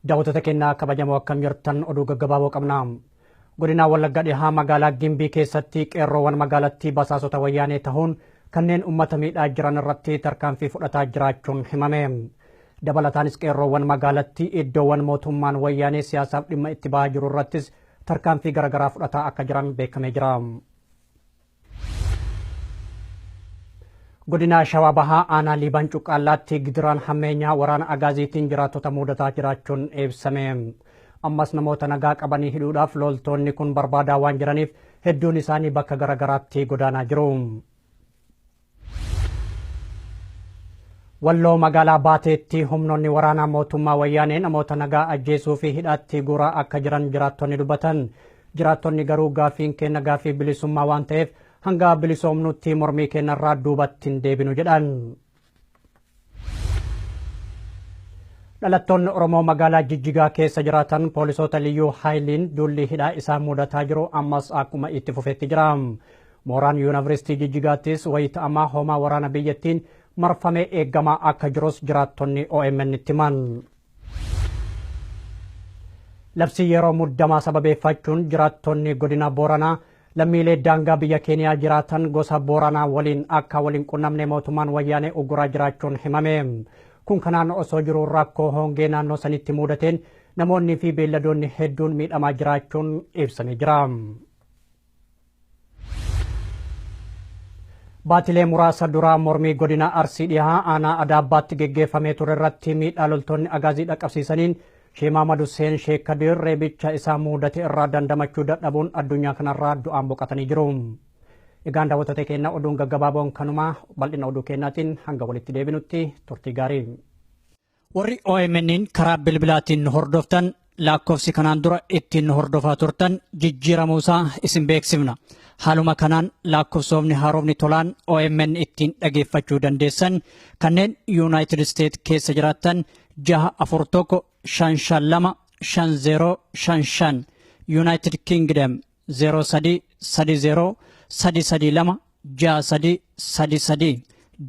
Daawwattoota keenya kabajamoo akkam jirtan oduu gaggabaaboo qabna. Godina Wallagga Dhihaa magaalaa Gimbii keessatti qeerroowwan magaalattii basaasota wayyaanee tahuun kanneen uummata miidhaa jiran irratti tarkaanfii fudhataa jiraachuun himame. Dabalataanis qeerroowwan magaalattii iddoowwan mootummaan wayyaanee siyaasaaf dhimma itti bahaa jiru irrattis tarkaanfii garaagaraa fudhataa akka jiran beekamee jira. Godina Shawaa Bahaa aanaa Liiban Cuqqaallaatti gidiraan hammeenyaa waraana Agaaziitiin jiraattota mudataa jiraachuun ibsame. Ammas namoota nagaa qabanii hidhuudhaaf loltoonni kun barbaadaa waan jiraniif hedduun isaanii bakka garaagaraatti godaanaa jiru. Walloo magaalaa Baateetti humnoonni waraanaa mootummaa wayyaanee namoota nagaa ajjeesuu fi hidhaatti guuraa akka jiran jiraattonni dubbatan. Jiraattonni garuu gaaffiin keenya gaaffii bilisummaa waan ta'eef hanga bilisoomnutti mormii keenyarraa duubatti hin deebinu jedhan. Dhalattoonni Oromoo magaalaa Jijjigaa keessa jiraatan poolisoota liyyuu haayiliin duulli hidhaa isaan mudataa jiru ammas akkuma itti fufetti jira. Mooraan yuunivarsiitii Jijjigaattis wayita ammaa hoomaa waraana biyyattiin marfamee eegamaa akka jirus jiraattonni OMN itti himan. Labsii yeroo muddamaa sababeeffachuun jiraattonni godina Booranaa lammiilee daangaa biyya Keeniyaa jiraatan gosa Booranaa waliin akka waliin qunnamne mootummaan wayyaanee uguraa jiraachuun himame. Kun kanaan osoo jiru rakkoo hongee naannoo sanitti mudateen namoonni fi beelladoonni hedduun miidhamaa jiraachuun ibsamee jira. Baatilee muraasa duraa mormii godina Arsii dhihaa aanaa Adaabbaatti geggeeffamee ture irratti miidhaa loltoonni agaazii dhaqqabsiisaniin Sheek Mahamad Hussein Sheek Kadir reebicha isaa mudate irraa dandamachuu dadhabuun addunyaa kanarraa du'aan boqotanii jiru. Egaan daawwattoota keenya oduun gaggabaaboon kanuma bal'ina oduu keenyaatiin hanga walitti deebinutti turtii gaarii. Warri OMN'n karaa bilbilaatiin hordoftan lakkoofsi kanaan dura ittiin hordofaa turtan jijjiiramuusaa isin beeksifna. Haaluma kanaan lakkoofsoomni haaromni tolaan OMN ittiin dhageeffachuu dandeessan kanneen Yuunaayitid Isteet keessa jiraattan 641 552 5055 Yuunaayitid Kingdom 03 30 332 63 33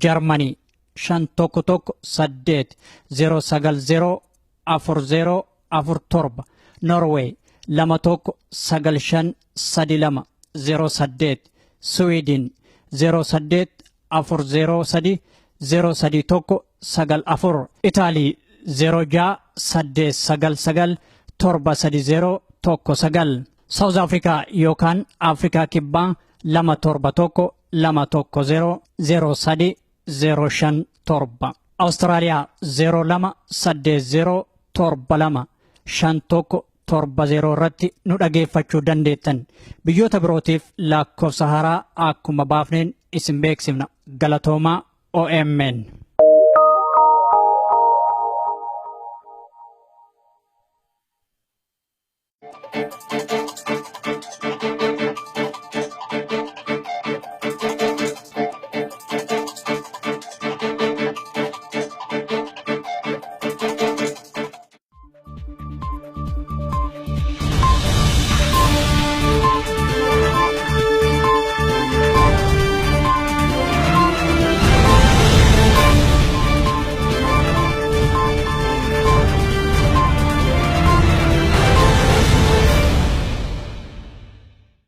Jarmanii 511 8 090 40 47 Norway 21 95 32 08 Sweden 08 403 031 94 Itaalii 06 899 730 19 South Africa yookaan Afrikaa Kibbaa 271 210 03 057 Awustiraaliyaa 02 80 72 51 70 irratti nu dhageeffachuu dandeettan. Biyyoota birootiif lakkoofsa haaraa akkuma baafneen isin beeksifna. Galatoomaa OMN.